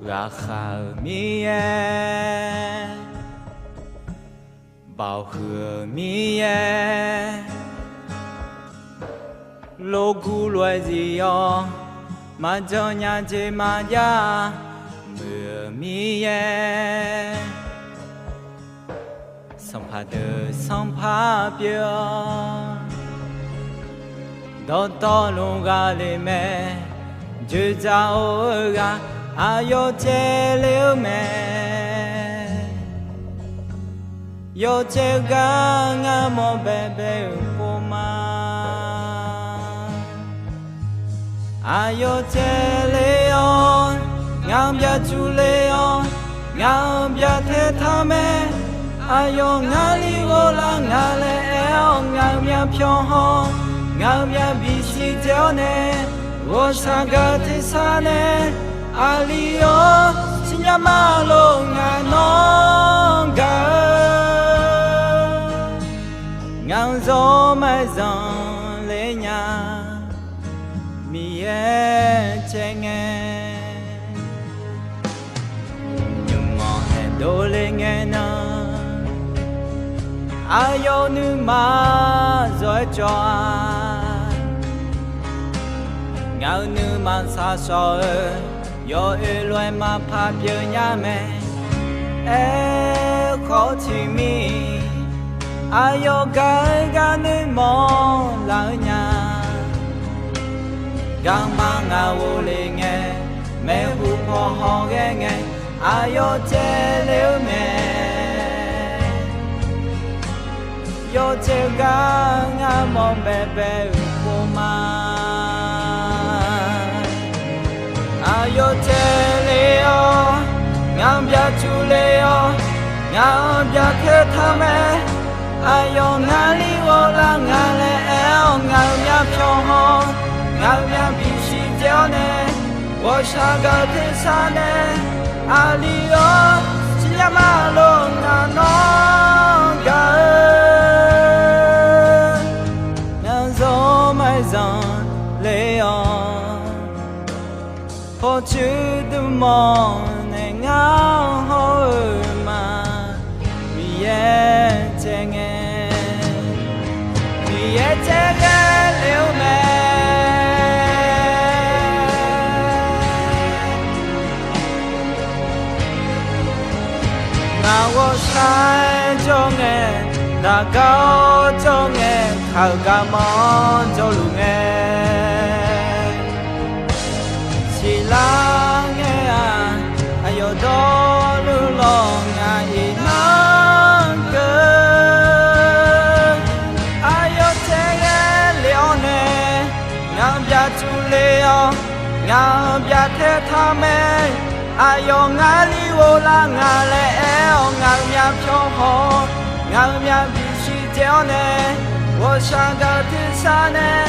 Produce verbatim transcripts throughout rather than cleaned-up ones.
Ghaqkhav-euq Miqyaer, baoq huiq-euq Miqyaer, lof guv lof-aer zif-awr, maqjan nya jeq maqjav muiq-euq Miqyaer, sanqpaq deuq sanqpaq pyeuf-awr, dawqtawvluf ghaq le mae. Dzoeqdzaq or-eu ghaq aqyawf caev le-eu mae. Yawcaev gar ngar mawr baebae-euq pov ma. Aqyawf caev le-awr, ngaq-anr byacuq le-awr, ngaq-anr byaqtae taq mae. Aqyawf ngar li ghoflar nga laer aer-awr, ngaq-euq myavpyawq haw, ngaq-euq myavbif siqdzae-awr nae, ghawqshaq gaq-eu tersar nae, aqli-awr, siqnya ma lof ngaq nawr gaq-eu, ngaq-anr zawr maqzanq le nya. Miqyaer caev ngae, nymq-anr haeqdov le ngae nan, aqyawf-euq nuima zawr-aer cawv-a. Ngaq-euq nuima shaqshawq-eu, yawoer lof-aer maqpar pyeuf nya mae. Aerkhawf tiqmir, aqyawf gaq-eu gar noeqmawf laf-eu nya. Garma ngaq ghofle ngae, maeqhu paw hawghae ngae, aqyawf caev le-eu mae. Yawcaev gar ngar mawr baebae-euq pov ma. Aqyawf caev le-awr, ngaq-anr byacuq le-awr, ngaq-anr byaqtae taq mae. Aqyawf ngar li ghoflar nga laer aer-awr, ngaq-euq myavpyawq haw, ngaq-euq myavbif siqdzae-awr nae, ghawqshaq gaq-eu tersar nae, aqli-awr, siqnya ma lof ngaq nawr gaq-eu, ngaq-anr zawr maqzanq le-awr, pawqtsuif dmq-awr nae ngar hawr-eu ma. Miqyaer caev ngae, Miqyaer caev ghae le-eu mae. Ngaq ghawqshaq-aer jawr ngae, daqgar-awr jawr ngae, kaq-euq garma-anr jawrluf ngae, siqlar ngae-aq, aqyawf dawrluf lawq ngaq iqnan keuv. Aqyawf caev ghae le-awr nae, ngaq-anr byacuq le-awr, ngaq-anr byaqtae taq mae. Aqyawf ngar li ghoflar nga laer aer-awr, ngaq-euq myavpyawq haw, ngaq-euq myavbif siqdzae-awr nae, ghawqshaq gaq-eu tersar nae,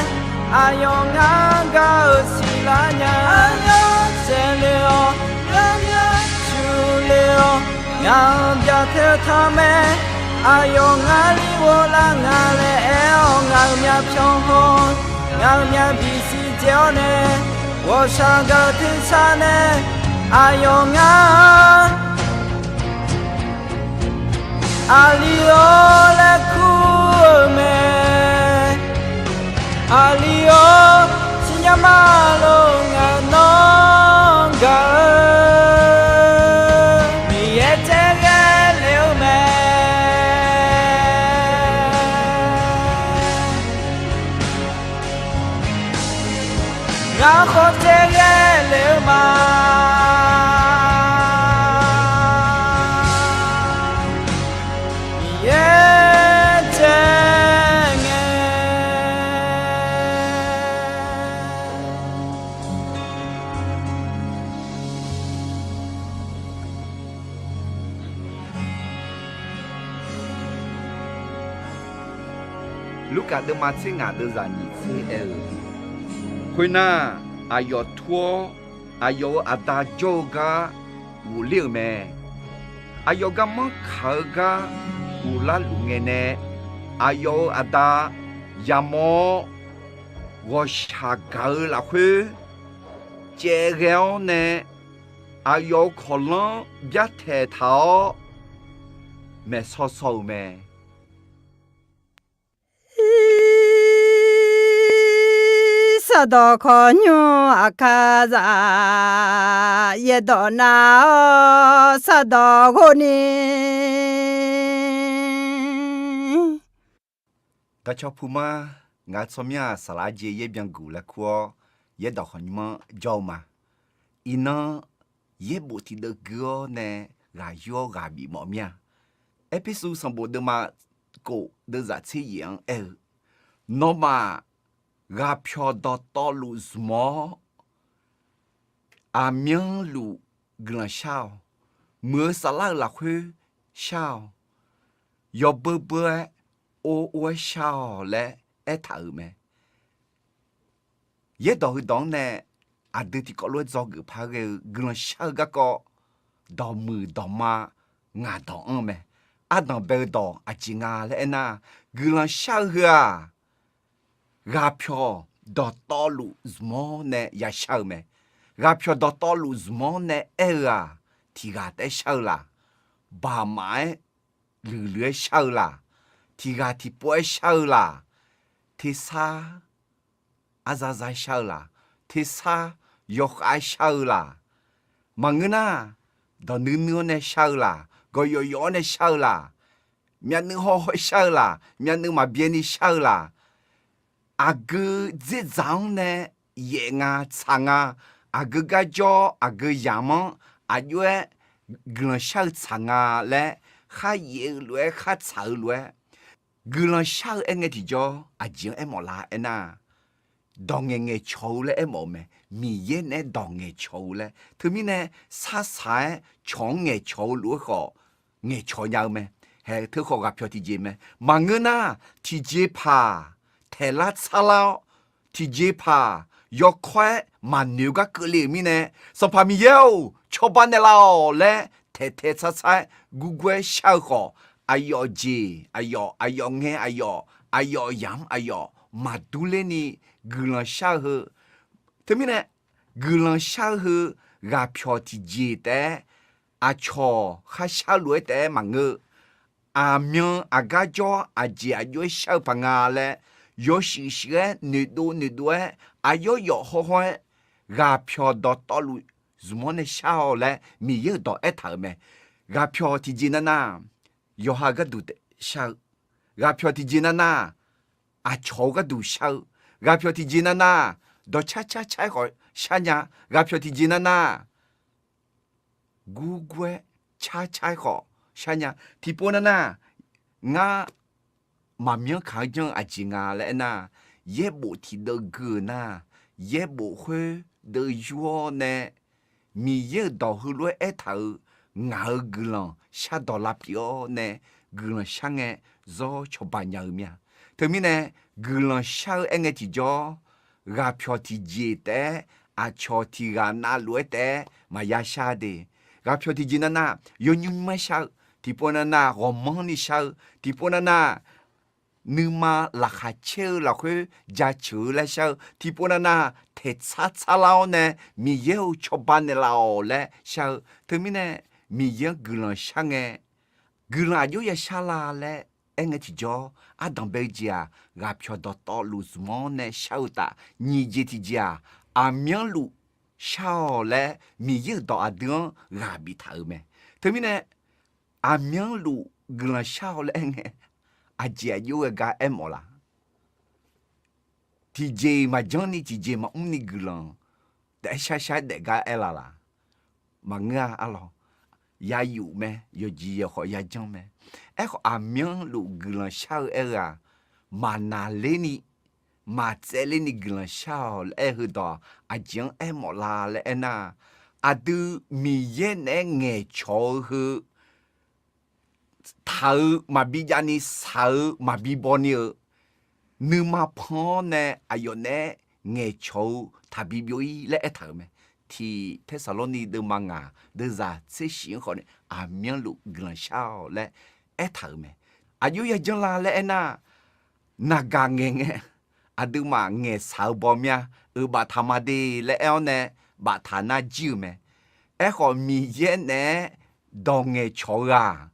aqyawf ngar gaq-eu siqlar nya. Aqyawf caev le-awr, ngaq-anr byacuq le-awr, ngaq-anr byaqtae taq mae. Aqyawf ngar li ghoflar nga laer aer-awr, ngaq-euq myavpyawq haw, ngaq-euq myavbif siqdzae-awr nae, ghawqshaq gaq-eu tersar nae, aqyawf ngar aqli-awr laer kur-eu mae. Aqli-awr, siqnya ma lof ngaq nawr gaq-eu, Miqyaer caev ghae le-eu mae. Ngar khawf caev ghae le-eu ma. Miqyaer caev ngae. Lurkaf deuvma tser ngaq deuvzaq nyiq tser aer-eu, khoernar, aqyawf tur-awr, aqyawf-euq aqda jawr-eu gar ghofler-euq mae. Aqyawf garmanr kaq-eu gar ghoflar luf ngae nae, aqyawf-euq aqda yamawr-awr, ghawqshaq gaq-eu lafkhoer caev ghae-awr nae, Aqyawf-euq kawqlanr byartaeq taq-awr maeqsaw saw-euq mae. Sardawq kawqnymr aqkar zaf, yaerdawq nav-awr sardawq ghov ni. Garcawr puma, ngaq-euq tsawrmyanr-aq, saqlaq arjeq yaer byanguq laer kur-awr, yaerdawq khanqnymr-anr jawr-eu ma. Iqnan, yaerbof tiqdeuv gui-awr nae ghaq yur-awr ghaq bif mawf mir-a. Erpersu sanqbof deuvma kof deuvzaq tser yaef-anr aer-eu, Nawmaf ghaqpyawq dawqtawvluf zmq-awr, aqmyanluf guiqlanq shar-awq. Muiq-eu saflar-euq lafkhoer shar-awq. Yawbeu beu-aer, or or-aer shar-awq laer aertaq-euq mae. Yaerdawq heudawq-anr nae aqdui tiqkawv lof-aer dzawgeuf par ghae-eu guiqlanq shar-eu garkawv dawqmuiq dawqma ngaq dawq anr-eu mae. Ardanq bae-eu dawq aqjeq nga laer aernar, guiqlanq shar-eu heu-aq, ghaqpyawq dawqtawvluf zmq-awr nae yashar-eu mae. Ghaqpyawq dawqtawvluf zmq-awr nae aer-eu-aq, tiq ghaq taef-aer shar-eu laq? Baqmaf-aer luiqluiq-aer shar-eu laq? Tiq ghaq tiqpov-aer shar-eu laq? Tersar arzarzar shar-eu laq? Tersar yawkhav-aer shar-eu laq? Maqngeur nar, dawq nuinui-awr nae shar-eu laq? Gawqyawf yawf-awr nae shar-eu laq? Myavnuiv hawhaw shar-eu laq? Myavnuiv maqbyaev ni shar-eu laq? Aqgeu dzerdzaq-anr nae yaef nga, tsaq nga, aqgeu garjawr, aqgeu yamq-anr aqjox-aer guiqlanq shar-eu tsaq nga laer, khar yaef-eu lof-aer, khar tsaq-eu lof-aer, guiqlanq shar-eu aerngae tiqjawr aqjeq-anr aermawf lar aernar, dawq ngaeqngaeq cawq-eu laer aermawf-eu mae. Miqyaer naeq-aer dawq ngaeqcawq-eu laer. Teumirnae, sarsaq-aer cawq-anr ngaeqcawq-eu lof-aer khawf, ngaeqcawq nya-eu mae. Haeq teu khawf ghaqpyawq tiqjeq mae. Maqngeur nar, tiqjeqpaq taeqlar tsarlar-awr, tiqjeqpaq yawkawr-aer maqnoeq-eu gar keuvle-euq mirnae, Sanqpaq Miqyaer-or, cawba naeqlaf-awq laer taeqtae tsartsar-aer gurgur-aer shar-eu khawf, aqyawf jeq aqyawf, aqyawf ngae aqyawf, aqyawf yamq-anr aqyawf maqdurler ni guiqlanq shar-eu heu. Teumirnae, guiqlanq shar-eu heu ghaqpyawq tiqjeq taef-aer, aqcawq kharshar-eu lof-aer taef-aer maqngeur-eu, aqmyan aqgar jawr aqjeq aqjox-aer shar-eu paq nga laer, yawshuif shuif-aer noeqdov noeqdov-aer, aqyawf yawf hawhaw-aer, ghaqpyawq dawqtawvluf zmq-awr nae shar-awq laer Miqyaer-euq dawq aertaq-euq mae. Ghaqpyawq tiqjeq navnav, yawqha gharduq shar-eu. Ghaqpyawq tiqjeq navnav, aqcawq-eu gharduq shar-eu. Ghaqpyawq tiqjeq navnav, dawqcar car car-aer khawf shar nya. Ghaqpyawq tiqjeq navnav, gurgur-aer car car-aer khawf shar nya. Tiqpov navnav, ngar maqmyanr kaq-anr janr-eu aqjeq nga laer aernar, yaerbof tiqdeuv gui-euq nar, yaerbof khoerdeuv yur-awr nae, Miqyaer-euq dawq heulof-aer aertaq-euq ngaq-euq guiqlanq shardawq lavpyeuf-awr nae, guiqlanq shar ngae zawr cawba nya-eu mir-a. Teumirnae, guiqlanq shar-eu aerngae tiqjawr, ghaqpyawq tiqjeq taef-aer, aqcawq tiq ghaq navluf-aer taef-aer maqya shar de. Ghaqpyawq tiqjeq navnav yawnymr nymr-aer shar-eu, tiqpov navnav ghawqmanrni shar-eu, tiqpov navnav nuima laqkhaq caer-eu lafkhoer jaceuq-eu laer shar-eu, tiqpov navnav taeqtsar tsarlar-awr nae Miqyaer-euq cawba naeqlaf-awq laer shar-eu. Teumirnae, Miqyaer-anr guiqlanq shar ngae, guiqlanq aqjox ya shar la laer aerngae tiqjawr, ardanq bae-eu jeq-aq, ghaqpyawq dawqtawvluf zmq-awr nae shar-eu taf. Nyiq jeq tiqjeq-aq, aqmyanluf shar-awq laer Miqyaer-euq dawq aqdui-anr ghaq biftaq-euq mae. Teumirnae, aqmyanluf guiqlanq shar-awq laer aerngae, aqjeq aqjox ghae gar aermawf la? Tiqjeq-iq maqjanr ni tiqjeq maqmr ni guiqlanq taef-aer shar shar-aer daef gar aer la laq? Maqngeur-a arlawq. Yayuf mae, yawqjeq yawqkhawf yajanr mae. Aerkhawf, aqmyanluf guiqlanq shar-eu aer-eu-aq, maqnaqler ni, maqtsaevler ni guiqlanq shar-awq laer aer-eu heudawq-aq, aqjeq-anr aermawf la laer aernar, aqdui Miqyaer naeq-aer ngaeqcawq-eu heu taq-eu maqbi jav ni, shaq-eu maqbi baw ni-eu, nuima pan-awr nae aqyawf naeq-aer ngaeqcawq-eu taqbi byov-ir laer aertaq-euq mae. Tiq Tersaqlorni deuvma ngaq deuvzaq tser shif-anr khawf ni, aqmyanluf guiqlanq shar-awq laer aertaq-euq mae. Aqjox yajanr la laer aernar, naqgaq ngaeq ngae, aqduimaf ngaeqshaq-eu baw mir-a, euq baftaq ma de laer aer-awr nae, baftaq nar jir-euq mae. Aerkhawf, Miqyaer naeq-aer dawq ngaeqcawq-eu-aq,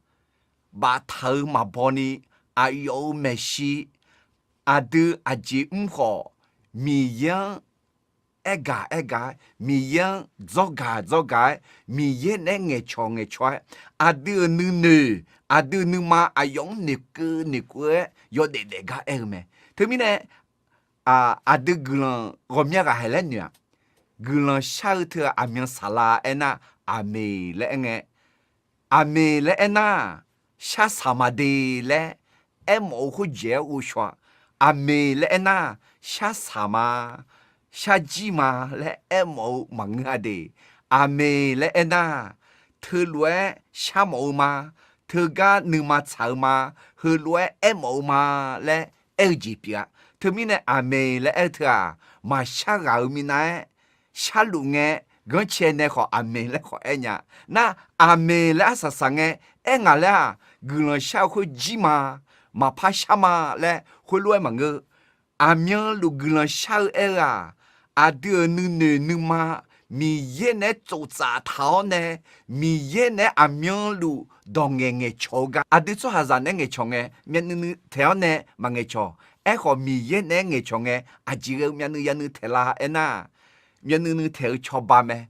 baftaq-eu maqbaw ni, aqyawf-euq maeqshi aqdui aqjeq mr khawf, Miqyaer-anr aergaq aergaq-aer, Miqyaer-anr dzawrgaq dzawrgaq-aer, Miqyaer naeq-aer ngaeqcawq ngaeqcawq-aer, aqdui-euq nuinoeq, aqdui-euq nuima aqyawf-anr noeqkeuv noeqkeuv-aer yawdaef daef gar aer-eu mae. Teumirnae, aqdui guiqlanq ghawqmya ghaq haeq laer noeq-aq, guiqlanq shar-eu teu-aq aqmyan saqla aernar, aqmeq laer aer ngae, aqmeq laer aernar, shar saq ma de laer aermawf-eu khoerjeq-aer ghovshaw-a. Aqmeq laer aernar, shar saq ma, shar jir ma laer aermawf-eu maqngeur-a de. Aqmeq laer aernar, teulof-aer shar mawf-eu ma, teugar nuima tsaq-eu ma, heulof-aer aermawf-eu ma laer aer-eu jeq pyeuf-a. Teumirnae aqmeq laer aer-eu teu-aq, maqshar ghaq-euq minav-aer sharluf ngae, ganrcae nae khawf aqmeq laer khawf aer nya. Nar, aqmeq laer arsaq saq ngae, aer ngaq laer-aq, guiqlanq shar-eu khoer jir ma, maqpar shar ma laer khoerlof-aer maqngeur. Aqmyanluf guiqlanq shar-eu aer-eu-aq, aqdui-euq nuinoeq nuima Miqyaer naeq-aer tsoftsaf taq-awr nae, Miqyaer naeq-aer aqmyanluf dawq ngaeq ngaeqcawq-eu gar, aqdui tsawrhaqzaq naeq-aer ngaeqcawq ngae, myavnuiv nuiv taeq-awr nae maqngaeqcawq. Aerkhawf, Miqyaer naeq-aer ngaeqcawq ngae, aqjeq ghae-eu myavnuiv yavnuiv taeq la aernar, myavnuiv nuiv taeq-eu cawba mae.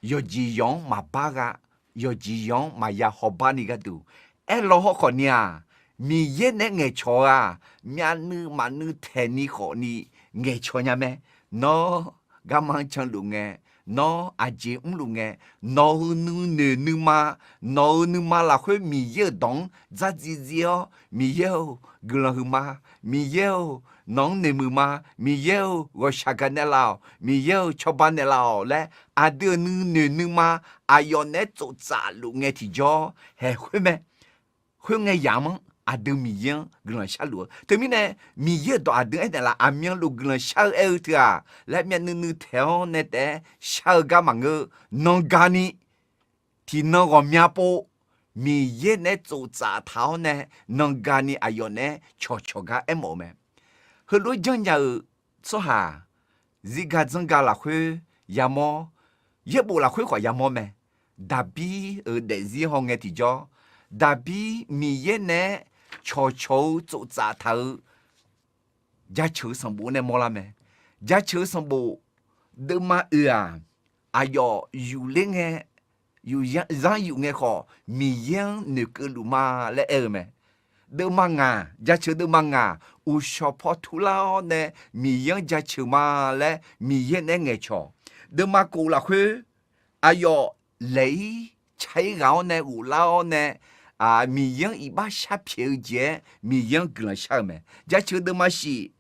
Yawqjeq yawq-anr maqbar gha, yawqjeq yawq-anr maqya hawbar ni gharduq aerlaw hawkhawf ni-aq, Miqyaer naeq-aer ngaeqcawq-eu-aq, myavnuiv maqnuiv taeq ni khawf ni ngaeqcawq nya mae. Nawr garma-anr canluf ngae, nawr aqjeq mrluf ngae, nawq-euq nuinoeq nuima, nawq-euq nuima lafkhoer Miqyaer-euq dawq-anr dzardziv dziv-awr, Miqyaer-or, guiqlanq huiqma, Miqyaer-or, nawq-anr noeqmuiq ma, Miqyaer-or, ghawqshaq gaq naeqlaf-awq, Miqyaer-or, cawba naeqlaf-awq laer, aqdui-euq nuinoeq nuima aqyawf naeq-aer tsoftsaf luf ngae tiqjawr haeq khoer mae. Khoerngae yamq-anr aqdui Miqyaer-anr guiqlanq sharluf-eu. Teumirnae, Miqyaer-euq dawq aqdui aernaeq laf, aqmyanluf guiqlanq shar-eu aer-eu teu-aq laer, myavnuiv nuiv taeq-awr nae taef-aer shar-eu gar maqngeur. Nanga ni, tiqnan ghawqmya pov, Miqyaer naeq-aer tsoftsaf taq-awr nae, nanga ni aqyawf naeq-aer cawqcawq gar aermawf-eu mae. Heulof-aer janrnya-euq tsawrhaq, zirga dzanrga lafkhoer yamawr, yaerbof lafkhoer khawf yamawr mae. Daqbir-euq daefzir hawngae tiqjawr, Daqbir Miqyaer naeq-aer cawqcawq-eu tsoftsaf taq-eu jaceuq-eu sanqbof nae mawrlar mae. Jaceuq-eu sanqbof deuvma oeq-aq, aqyawf yufler ngae, yufzanr yuf ngae khawf, Miqyaer-anr noeqkeuv luf ma laer aer-eu mae. Deuvma ngaq, jaceuq deuvma ngaq, uqshawq paw turlar-awr nae Miqyaer-anr jaceuq ma laer Miqyaer naeq-aer ngaeqcawq. Deuvma kof lafkhoer, aqyawf laeq-ir ca-ir ghaq-awr nae ghoflar-awr nae, Miqyaer-anr iqbax sharpyaeq-eu jeq-aer Miqyaer-anr guiqlanq shar-eu mae. Jaceuq deuvma shif,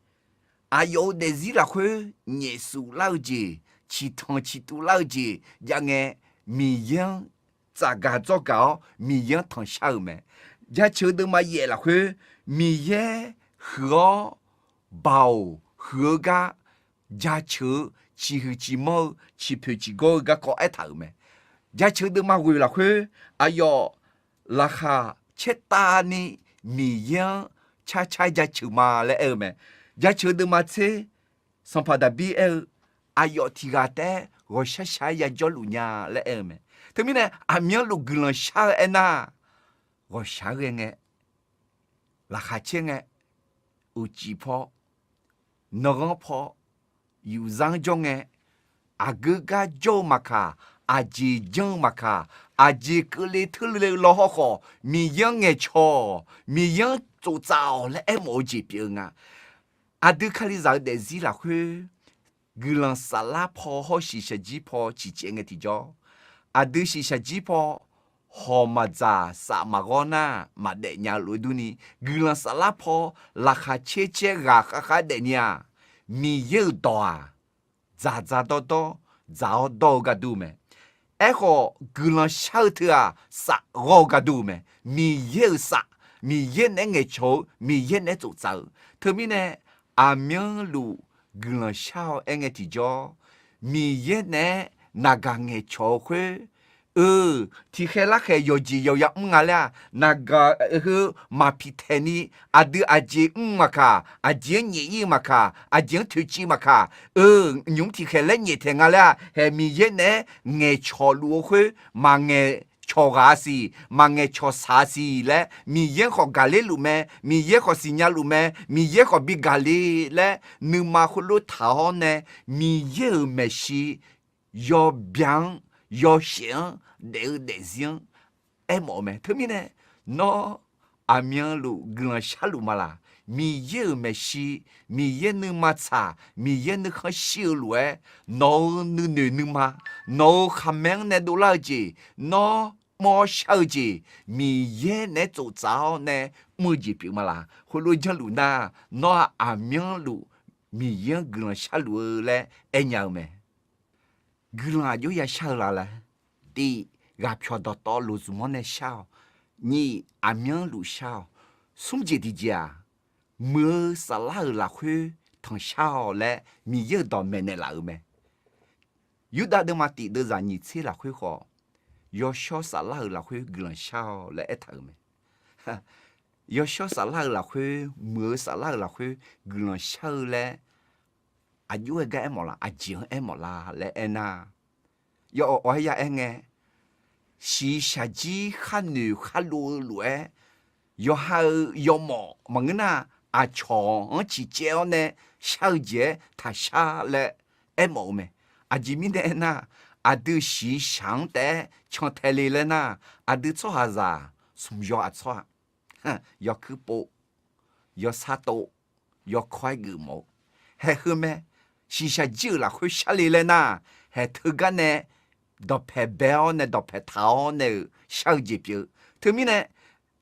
aqyawf-euq daefzir lafkhoer nyaef suf lar-eu jeq, ciqtanq ciqtuv lar-eu jeq jav ngae, Miqyaer-anr tsafgaq dzawrgaq-awr Miqyaer-anr tanqshar-euq mae. Jaceuq deuvma yaef lafkhoer, Miqyaer huiq-awr, Baoq huiq-eu gar jaceuq-eu, ciqhuiq ciqmanr-eu, ciqpoeq ciqgawr-eu garkawv aertaq-euq mae. Jaceuq deuvma ghoeq lafkhoer, aqyawf laqkhaq caertavni Miqyaer-anr carcar jaceuq ma laer aer-eu mae. Jaceuq deuvma tser, sanqpaq Daqbir aer-eu, aqyawf tiq ghaq taef-aer ghawqshaq shaq-aer yajawrluf nya laer aer-eu mae. Teumirnae aqmyanluf guiqlanq shar-eu aernar, ghawqshaq-aer ghae ngae, laqkhaq caer ngae, uqcif paw, nanqghanr paw, yufzanr jawr ngae, aqgeu gar jawr-eu maqkaq, aqjeq janr-eu maqkaq, aqjeq keuvle teurle law hawkhawf, Miqyaer-anr ngaeqcawq-awq, Miqyaer-anr tsoftsaf-awq laer aermawf-eu jeq pyeuf-eu nga. Aqdui Kalizaq-eu daefzir lafkhoer, guiqlanq saflar paw hawr shiqshaq jir paw ciqcaev ngae tiqjawr, aqdui shiqshaq jir paw hawq maqdzaq saf maqghawr nar maqdaef nya-eu lof-aer durni, guiqlanq saflar paw laqkhaq caer caer ghaq khav khav daefni-aq, Miqyaer-euq dawq-aq, dzaqdzaq dawrdawr, dzaq-awr dawr-eu gar dur mae. Aerkhawf, guiqlanq shar-eu teu-aq, saf ghawr-eu gar dur-eu mae. Miqyaer-euq saf, Miqyaer naeq-aer ngaeqcawq-eu, Miqyaer naeq-aer tsoftsaf-eu. Teumirnae, aqmyanluf guiqlanq shar-awr aer ngae tiqjawr, Miqyaer naeq-aer naqgaq ngaeqcawq-eu khoer, eu, tiqkhaeq larkhaeq yawqjeq yawqya mr nga laer-aq, naqgaq heu maqpiq taeqni, aqdui aqjeq mr maqkaq, aqjeq-anr nyaef ir-eu maqkaq, aqjeq-anr toeqciv maqkaq, eu, nymq-mr tiqkhaeq laer nyaeftaeq nga laer-aq, haeq Miqyaer naeq-aer ngaeqcawq luf-eu khoer, maqngaeq cawq ghaq-a siq, maqngaeq cawq saq-a siq laer, Miqyaer-anr khawf gaqler luf mae, Miqyaer khawf siqnya luf mae, Miqyaer khawf bi gaqle laer, nuima khoerlof taq-awr nae, Miqyaer-euq maeqshi yawbya-anr, yawshaef-anr, daef-eu daefzir-anr aermawf-eu mae. Teumirnae, nawr aqmyanluf guiqlanq sharluf ma laq? Miqyaer-euq maeqshi, Miqyaer nuima tsaq, Miqyaer nuikhanr shir-eu lof-aer, nawq-euq nuinoeq nuima, nawq-euq khaqmae-anr nae dovlar-eu jeq, nawr mr-awr shar-eu jeq, Miqyaer naeq-aer tsoftsaf-awr nae mr-eu jeq pyeuf ma laq? Khoerlof janrluf nar, nawr-aq aqmyanluf Miqyaer-anr guiqlanq sharluf-eu laer aernya-eu mae. Guiqlanq aqjox ya shar-eu la laer, tiq, ghaqpyawq dawqtawvluf zmq-anr nae shar-awq. Nyiq, aqmyanluf shar-awq. Smr jeq tiqjeq-aq, muiq-eu saflar-euq lafkhoer tanqshar-awq laer Miqyaer-euq dawq maeqnaeq laf-euq mae. Yurdav deuvma tiq deuvzaq nyiq tser lafkhoer khawf, yawshawr saflar-euq lafkhoer guiqlanq shar-awq laer aertaq-euq mae. Yawshawr saflar-euq lafkhoer, muiq-eu saflar-euq lafkhoer guiqlanq shar-eu laer aqjox-aer gar aermawf la? Aqjeq-anr aermawf la laer aernar, yawawq awq-aer ya aer ngae, shiqshaq jir kharnoeq kharlov-eu lof-aer, yawqha-euq yawmawf maqngeur nar, aqcawq-anr ciqcaev-awr nae shar-eu jeq-aer taqshar laer aermawf-eu mae. Aqjeq mirnae aernar, aqdui shiqshaq-anr taef-aer cantae le laer nar, aqdui tsawrhaqzaq smq yaw aqtsawr-aq, yawkuir pov, yawsar tov, yawkawr-aer geufmawf-eu haeq heu mae. Shiqshaq jir-euq lafkhoer shar le laer nar, haeq teugar nae dawqpaeq bae-awr nae dawqpaeq taq-awr nae-euq shar-eu jeq pyeuf-eu. Teumirnae,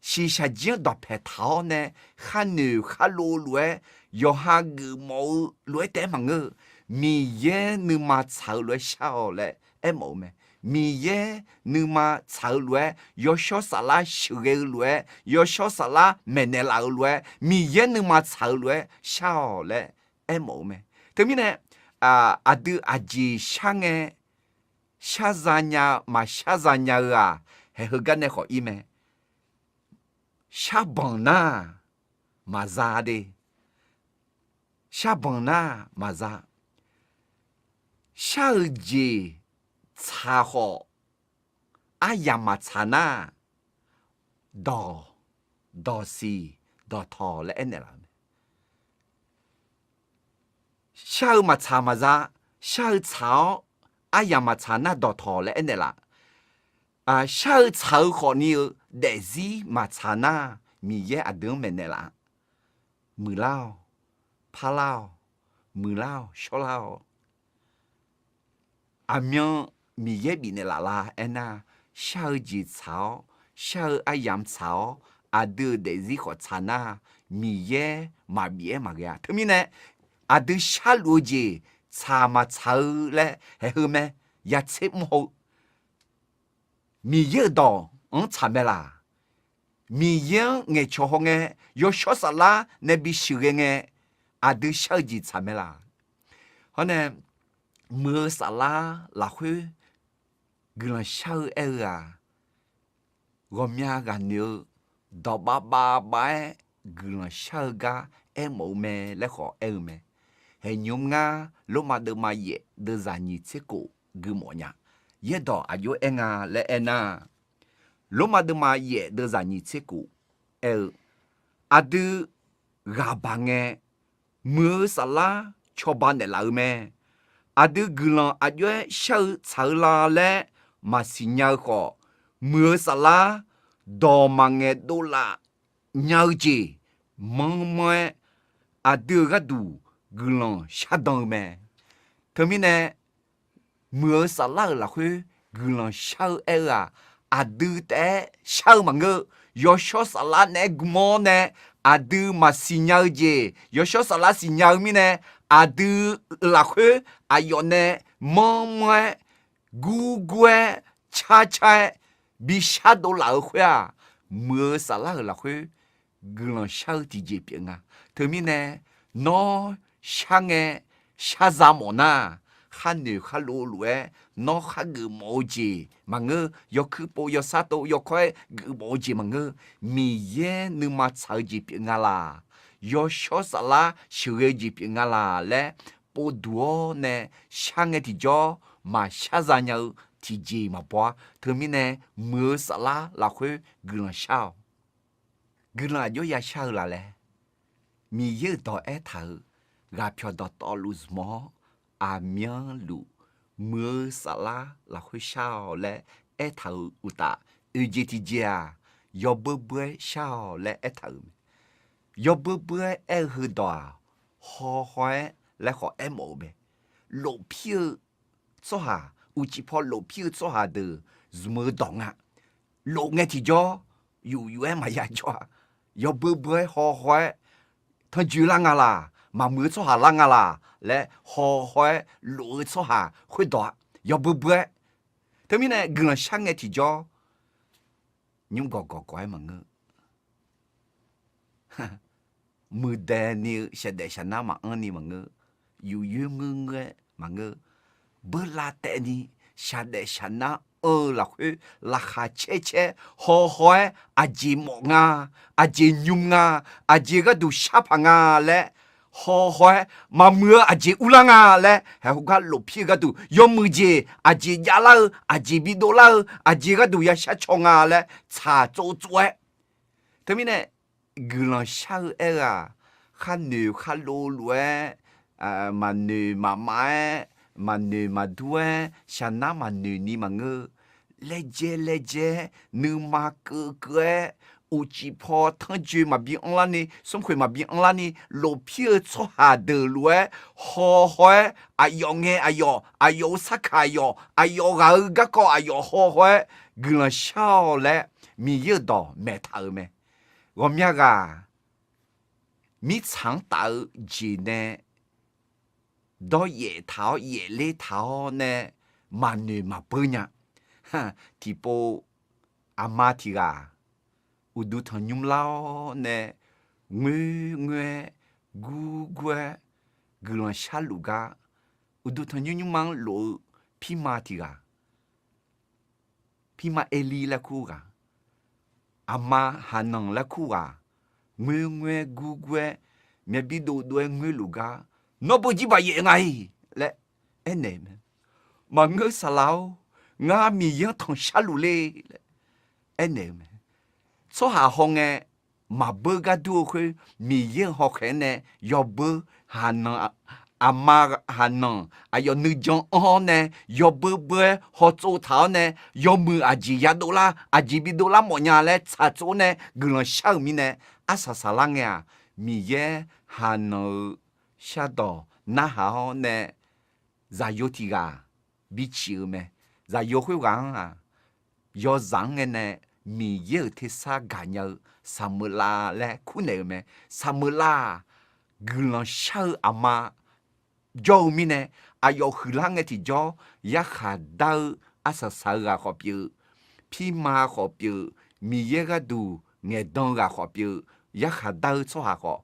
shiqshaq jir-anr dawqpaeq taq-awr nae kharnoeq kharlov lof-aer, yawqha geufmawf-eu lof-aer taef-aer maqngeur-eu, Miqyaer nuima tsaq-eu lof-aer shar-awq laer aermawf-eu mae. Miqyaer nuima tsaq-eu lof-aer, yawshawr saflar sheuqghae-eu lof-aer, yawshawr saflar maeqnaeq laf-eu lof-aer, Miqyaer nuima tsaq-eu lof-aer shar-awq laer aermawf-eu mae. Teumirnae, aqdui aqjeq shar ngae, shar zanya maqshar zanya-eu-aq, haeq heugar nae khawf ir mae. Sharbanq nar maqza de. Sharbanq nar maqza. Shar-eu jeq tsaq khawf, aryamq maqtsaq nar, dawq, dawqsiq, dawqtawq laer aernaeq laf-eu mae. Shar-eu maqtsaq maqza, shar-eu tsaq-awr aryamq maqtsaq nar dawqtawq laer aernaeq laf. Shar-eu tsaq-eu khawfni-eu daefzir maqtsaq nar, Miqyaer aqdui-anr maeqnaeq laf-a. Muiqlar-awq, parlar-awq, muiqlar-awq, shawrlar-awq. Aqmyan Miqyaer bifnaeq laf la aernar, shar-eu jeq tsaq-awr, shar-eu aryamq tsaq-awr, aqdui-euq daefzir khawf tsaq nar, Miqyaer maqbif-aer maqghae-a. Teumirnae, aqdui sharluf-eu jeq tsaq maqtsaq-eu laer haeq heu mae, ya tser mr haw-eu Miqyaer-euq dawq-anr tsaq mae laq? Miqyaer-anr ngaeqcawq haw ngae, yawshawr saflar nae bisheuqghae ngae, aqdui shar-eu jeq tsaq mae laq? Hawr nae, muiq-eu saflar lafkhoer guiqlanq shar-eu aer-eu-aq, ghawqmya ghaq noeq-eu dawqbav bav bav-aer guiqlanq shar-eu gar aermawf-eu mae laer khawf aer-eu mae. Haeqnymr ngar Lormav deuvma yaef deuvzaq nyiq tser kof gui mawf nya. Yaerdawq aqjox aer nga laer aernar, Lormav deuvma yaef deuvzaq nyiq tser kof aer-eu, aqdui ghaq baq ngae, muiq-eu saflar cawba naeqlaf-eu mae. Aqdui guiqlanq aqjox-aer shar-eu tsaq-eu la laer maqsiq nya-eu khawf, muiq-eu saflar dawq maqngaeq dovlaf nya-eu jeq manr manr-aer, aqdui-euq gharduq guiqlanq shardan-eu mae. Teumirnae, muiq-eu saflar-euq lafkhoer guiqlanq shar-eu aer-eu-aq, aqdui taef-aer shar-eu maqngeur-eu, yawshawr saflar naeq-aer gmr-awr nae, aqdui maqsiq nya-eu jeq yawshawr saflar siqnya-eu mirnae, aqdui lafkhoer aqyawf nae manr manr-aer, gurgur-aer, carcar-aer bishar dovlaf-eu khoer-aq, muiq-eu saflar-euq lafkhoer guiqlanq shar-eu tiqjeq pyeuf nga. Teumirnae, nawr shar ngae, shar za mawf nar, khar noeq khar lov lof-aer nawr khar geufmawf-eu jeq maqngeur. Yawkuir pov yawsar tov yawkawr-aer geufmawf-eu jeq maqngeur. Miqyaer nuima tsaq-eu jeq pyeuf nga laq, yawshawr saflar sheuqghae-eu jeq pyeuf nga laq laer povduq-awr nae shar ngae tiqjawr maqshar za nya-eu tiqjeq maqbaw-ar. Teumirnae muiq-eu saflar lafkhoer guiqlanq shar-awq. Guiqlanq aqjox ya shar-eu laf laer Miqyaer-euq dawq aertaq-euq ghaqpyawq dawqtawvluf zmq-awr aqmyanluf muiq-eu saflar lafkhoer shar-awq laer aertaq-euq uqtaf, oeq jeq tiqjeq-aq, yawbeur beur-aer shar-awq laer aertaq-euq mae. Yawbeur beur-aer aer-eu heudawq-aq, haw haw-aer laer khawf aermawf-eu mae. Lofpir-eu tsawrhaq, uqcif paw lofpir-eu tsawrhaq deuq zmq-eu dawq nga. Lof ngae tiqjawr, yuf yuf-aer maqya jawr-a. Yawbeur beur-aer haw haw-aer tanrjoe lar nga laq, maqmuiq-eu tsawrhaq lar nga laq laer haw haw-aer lof-eu tsawrhaq khoerdawq-a. Yawbeur beur-aer. Teumirnae guiqlanq shar ngae tiqjawr, nymr gawq gawq gawq-aer maqngeur. Muiqdaeq ni-eu shaqdaef shaqnar maqanr ni maqngeur. Yuf yoer ngeur ngeur-aer maqngeur. Beurlav taef ni shaqdaef shaqnar anr-eu lafkhoer laqkhaq caer caer haw haw-aer aqjeq mawf nga, aqjeq nymr nga, aqjeq gharduq shar paq nga laer haw haw-aer maqmuiq-eu aqjeq urlar nga laer haeqkhof gar lofpir-eu gharduq yawmuiq jeq aqjeq javlar-eu, aqjeq bidov lar-eu, aqjeq gharduq ya shar caw nga laer tsaq tsov tsov-aer. Teumirnae guiqlanq shar-eu aer-eu-aq, khar noeq khar lov lof-aer, maqnoeq maqmav-aer, maqnoeq maqdur-aer shaqnar maqnoeq ni maqngeur. Laejae laejae-aer nuima keuv keuv-aer uqcif paw tanrjoe maqbi anrlar ni, smrkhoeq maqbi anrlar ni lofpir-eu tsawrhaq deuq lof-aer haw haw-aer aqyawf ngae aqyawf, aqyawf-euq sarkaq aqyawf, aqyawf ghaq-eu garkawv aqyawf haw haw-aer guiqlanq shar-awq laer Miqyaer-euq dawq maeq taq-euq mae. Ghawqmya ghaq mirtsaq-anr taf-eu jeq nae dawryaef taq-awr yaefler taq-awr nae maqnoeq maqbeur nya. Tiqpov aqma tiq ghaq uqduq tanqnymr lar-awr nae ngoerngoer-aer gurgur-aer guiqlanq sharluf gar, uqduq tanqnymr nymrma-anr lof-eu pirma tiq ghaq, pirma Erli laer kur ghaq, aqma Haqnanq laer kur ghaq, ngoerngoer-aer gurgur-aer myavbi dovdov-aer ngoerluf gar, nawr beu jirbaq yaef nga-iq laer aernaeq-eu mae. Maqngeur saqlaq-or, ngar Miqyaer-anr tanqshar luf le laer aernaeq-eu mae. Tsawrhaq hawngae maqbeur gar dur-eu khoer, Miqyaer-euq hawkhaeq-anr nae yawbeur, Haqnanq, aqma Haqnanq aqyawf nuijan anr-awr nae yawbeur beur-aer hawtsov taq-awr nae yawmuiq aqjeq yadov lar, aqjeq bidov lar mawf nya laer tsaqtsov-awr nae guiqlanq shar-euq mirnae, arsaq saqlar ngae-aq, Miqyaer Haqnanq-euq shardawq narhaq-awr nae zaqyo tiq ghaq biciq-eu mae. Zaqyo khoerghaq-anr-aq, yawzaq-anr ngae nae Miqyaer-euq tersar gaqnya-eu Saqmeuqlav laer kurnaeq-eu mae. Saqmeuqlav-aq, guiqlanq shar-eu aqma jawr-eu mirnae, aqyawf huiqlar ngae tiqjawr yarkhaq dar-eu arsaq saq-eu ghaq khawf pyeuf, pirma khawf pyeuf, Miqyaer gharduq ngaeqdan-eu ghaq khawf pyeuf, yarkhaq dar-eu tsawrhaq khawf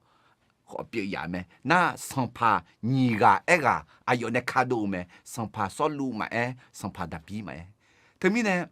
khawf pyeuf yaf mae. Nar, sanqpaq nyiq ghaq aerghaq aqyawf nae kadov-eu mae. Sanqpaq Sawrluv maqaer, sanqpaq Daqbir maqaer. Teumirnae,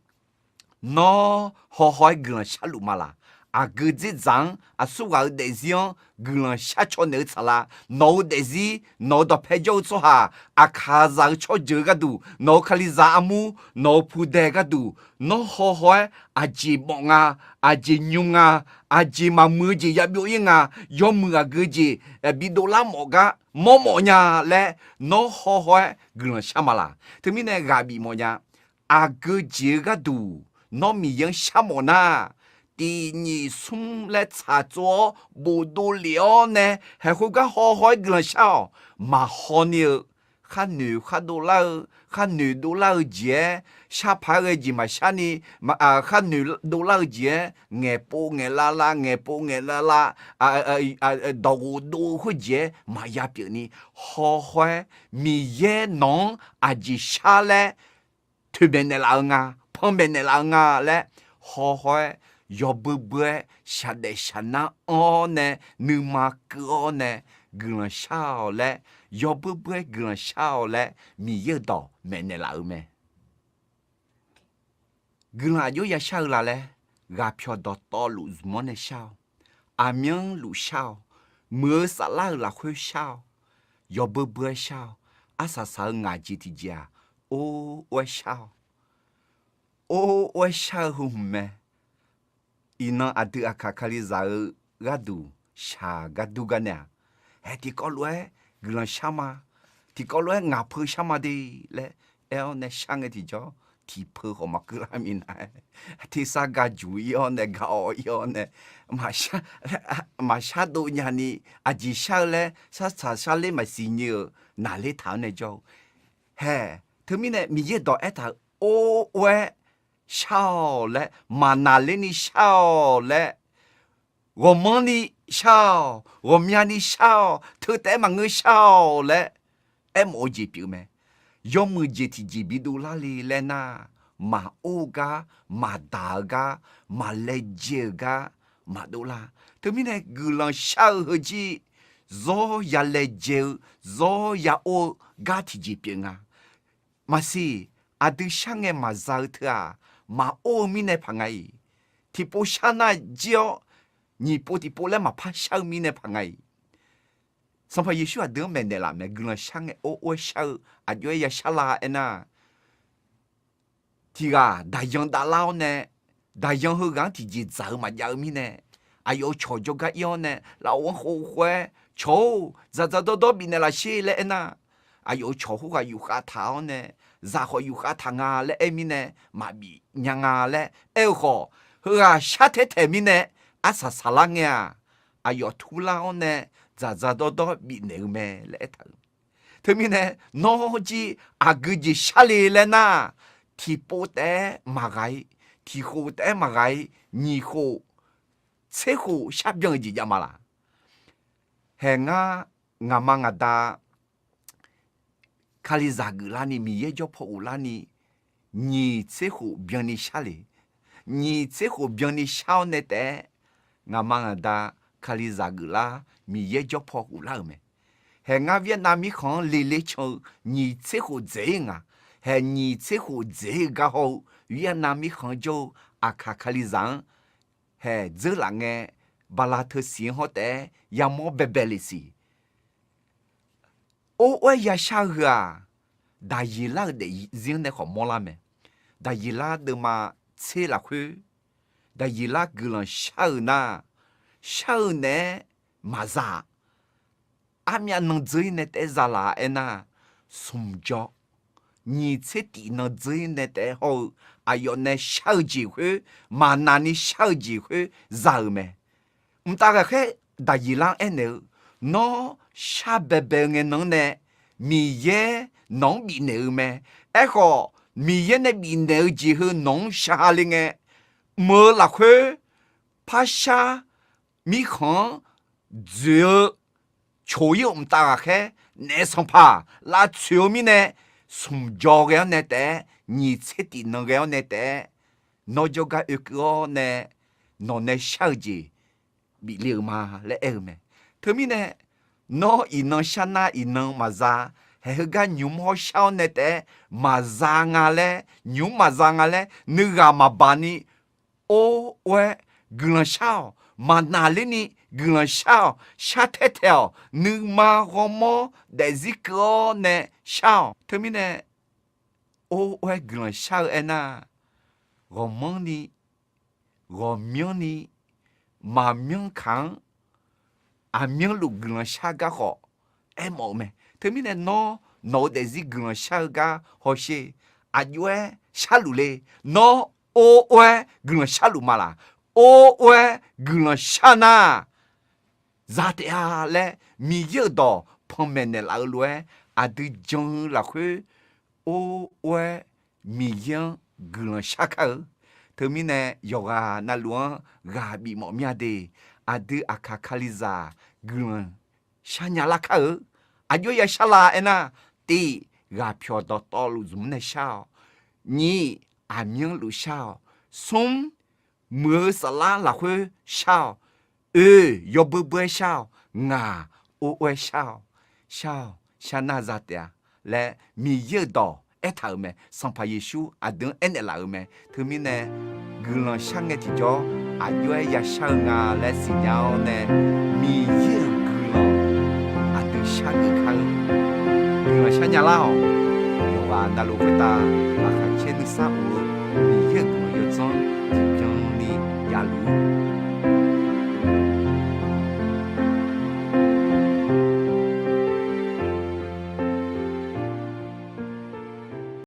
nawr hawhaw-aer guiqlanq sharluf ma laq? Aqgeu dzerdzaq-anr, aqsurghaq-euq daefzir-anr guiqlanq shar caw naeq-eu tsaqlaq. Nawq-eu daefzir, nawq-eu dawqpae jawr-eu tsawrhaq, aqkaqzaq-eu tsawrjeuq gharduq, nawq-eu kalizaq armur, nawq-eu pudae gharduq, nawr hawhaw-aer aqjeq mawf nga, aqjeq nymr nga, aqjeq maqmuiq-eu jeq yabyov ir nga, yawmuiq aqgeu jeq bidov lar mawf gar mawrmawf nya laer nawr hawhaw-aer guiqlanq shar ma laq? Teumirnae ghaq bif mawf nya. Aqgeu jeq-eu gharduq nawr Miqyaer-anr shar mawf nar, tiq nyiq smr laer tsaqtsov-awr bofdov lef-awr nae haeq khoergar hawhaw-aer guiqlanq shar-awq. Maqhaw ni-eu, khar noeq khar dovlar-eu, khar noeq dovlar-eu jeq-aer, shar paq-aer ghae jeq maqshar ni, khar noeq dovlar-eu jeq-aer ngaeqpov ngaeqlav lav, ngaeqpov ngaeqlav lav, dawqghof dov-eu khoerjeq-aer maqya pyeuf ni, hawhaw-aer Miqyaer nawq-anr aqjeq shar laer toeqmaeq naeqlaf-eu nga, panmaeq naeqlaf-eu nga laer, hawhaw-aer yawbeu beu-aer shaqdaef shaqnar anr-awr nae, nuima keuv-awr nae, guiqlanq shar-awq laer, yawbeur beur-aer guiqlanq shar-awq laer Miqyaer-euq dawq maeqnaeq laf-euq mae. Guiqlanq aqjox yashar-eu la laer, ghaqpyawq dawqtawvluf zmq-anr nae shar-awq, aqmyanluf shar-awq, muiq-eu saflar-euq lafkhoer shar-awq, yawbeur beur-aer shar-awq, arsaq saq-eu ngaq jeq tiqjeq-aq, or or-aer shar-awq. Or or-aer shar-eu heu hmq mae. Iqnan aqdui aqkaq Kalizaq-eu gharduq shaq gar dur gar nae-aq, haeq tiqkawv lof-aer guiqlanq shar ma, tiqkawv lof-aer ngaq peu shar ma de laer aer-awr nae shar ngae tiqjawr, tiqpeu khawf maqkeuv lar minav-aer, tersar ga juq ir-awr nae ga awv ir-awr nae maqshar dov nyani aqjeq shar-eu laer shartsaq sharler maqsiq nyi-euq naqler taq-anr nae jawr-eu. Haeq teumirnae Miqyaer dawq aertaq-euq or or-aer shar-awq laer, maqnaqlerni shar-awq laer, ghawqmanrni shar-awq, ghawqmyani shar-awq, teu taef-aer maqngeur shar-awq laer aermawf-eu jeq pyeuf mae. Yawmuiq jeq tiqjeq bidov lar le laer nar, maqor-eu gar, maqdaq-eu gar, maqlaejae-euq gar maqdov lar. Teumirnae guiqlanq shar-eu heujir zawr ya laejae-eu, zawr ya or-eu gar tiqjeq pyeuf nga. Maqsiq, aqdui shar ngae maqza-eu teu-aq, maqor-eu mirnae paq nga-iq. Tiqpov shar nar jir-awr, nyiq pov tiqpov laer maqpar shar-eu mirnae paq nga-iq. Sanqpaq Yeqsur aqdui-anr maeqnaeq laf mae, guiqlanq shar ngae or or-aer shar-eu aqjox-aer yashar la aernar, tiq ghaq daqyan davlar-awr nae, daqyan heughaq-anr tiqjeq dzaq-eu maqjav-eu mirnae, aqyawf-euq cawq jawrgar ir-awr nae lafov-anr khov khof-aer, Cawq-or, dzaqdzaq dawrdawr bifnaeq laf sher laer aernar, aqyawf-euq cawq khoerghaq yufkhav taq-awr nae, zaq khawf yufkhav taq nga laer aer mirnae, maqbif nya nga laer aer-eu khawf, heughaq shar taer taeq mirnae arsaq saqlar ngae-aq, aqyawf turlar-awr nae dzaqdzaq dawrdawr bifnaeq-eu mae laer aertaq-euq. Teumirnae nawr jir aqgeu jeq shar le laer nar, tiqpov taef-aer maqghaq-ir, tiqkhof taef-aer maqghaq-ir, nyiq khof, tser khof sharbyan-eu jeq jav ma laq. Haeq ngar, ngaqma ngaqda Kalizaq geuflarni, Miqyaer jawr paw ghoflarni, nyiq tser khof byanni shar le. Nyiq tser khof byanni shar-awr nae taef-aer, ngaqma ngaqda Kalizaq geuflar, Miqyaer jawr paw ghoflar-euq mae. Haeq ngar Vietnam mirkhanq-anr lele can-eu nyiq tser khof dzaeq-ir nga. Haeq nyiq tser khof dzaeq-ir gar hawr-eu Vietnam mirkhanq-anr jawr-eu Aqkaq Kalizaq-anr haeq dzeur laf ngae, bala teu siq-anr hawr taef-aer yamawr baebae le siq. Or or-aer yashar-eu heu-aq, Daqyeqlar-euq daefzir-anr nae khawf mawrlar mae. Daqyeqlar deuvma tser lafkhoer, Daqyeqlar guiqlanq shar-eu nar, shar-eu naeq-aer maqza-aq, armyav nan dzeur-ir nae taef-aer za laf-a aernar, smq jawr, nyiq tser tif nan dzeur-ir nae taef-aer hawr-eu, aqyawf nae shar-eu jeq khoer, maqnavni shar-eu jeq khoer za-euq mae. Mqtav ghaqkhaer Daqyeqlar-anr aernaeq-eu, Nawr shar baebae-eu ngae nan-anr nae Miqyaer nawq-anr bifnaeq-eu mae. Aerkhawf, Miqyaer nae bifnaeq-eu jeq heu nawq-anr shaqha le ngae, mq-eu lafkhoer parshar mirkhanq-anr dzoeq-eu coq-ir-euq mqtav ghaqkhaer naef sanqpaq lavtsoeq-eu mirnae, smq jawr ghae-anr nae taef-aer, nyiq tser tif nan ghae-anr nae taef-aer, nawr jawrgar oekeuv-awr nae, nawq nae shar-eu jeq bif le-euq ma laer aer-eu mae. Teumirnae, nawr iqnan shar nar iqnan maqza, haeq heugar nymq-mr hawr shar-awr nae taef-aer maqza nga laer, nymq-mr maqza nga laer nuighaq maqbaq ni, or or-aer guiqlanq shar-awq. Maqnaqlerni guiqlanq shar-awq. Shar taer taeq-awq. Nuima ghawrmawr daefzir keuv-awr nae shar-awq. Teumirnae, or or-aer guiqlanq shar-eu aernar, ghawqmanrni, ghawqmyanrni, maqmyanr kaq-anr aqmyanluf guiqlanq shar gar khawf aermawf-eu mae. Teumirnae nawr, nawq-eu daefzir guiqlanq shar-eu gar hawsher. Aqjox-aer sharluf le. Nawr or or-aer guiqlanq sharluf ma laq. Or or-aer guiqlanq shar nar, za taef-a laer Miqyaer-euq dawq panmaeq naeqlaf-eu lof-aer, aqdui jan-eu lafkhoer or or-aer Miqyaer-anr guiqlanq shar kar-eu. Teumirnae yawqghaq navluf-anr ghaq bifmawf mir-a de. Aqdui Aqkaq Kalizaq guiqlanq sharnya lar kar-eu. Aqjox-aer yashar la aernar, tif, ghaqpyawq dawqtawvluf zmq-anr nae shar-awq. Nyiq, aqmyanluf shar-awq. Smr, muiq-eu saflar lafkhoer shar-awq. Oe, yawbeur beur-aer shar-awq. Ngaq, or-aer shar-awq, shar-awq, shar nar za taef-a laer Miqyaer-euq dawq aertaq-euq mae. Sanqpaq Yeqsur aqdui-anr aernaeq laf-euq mae. Teumirnae guiqlanq shar ngae tiqjawr aqjox-aer yashar-eu nga laer siqnya-awr nae, Miqyaer-euq guiqlanq aqdui shargeuf kar-eu guiqlanq sharnya lar-awq. Yawqghaq navluf khoertav laqkhaq caer nuisar of-eu Miqyaer-euq guiqlanq yawdzanr tiqbyan ni javluf-ur.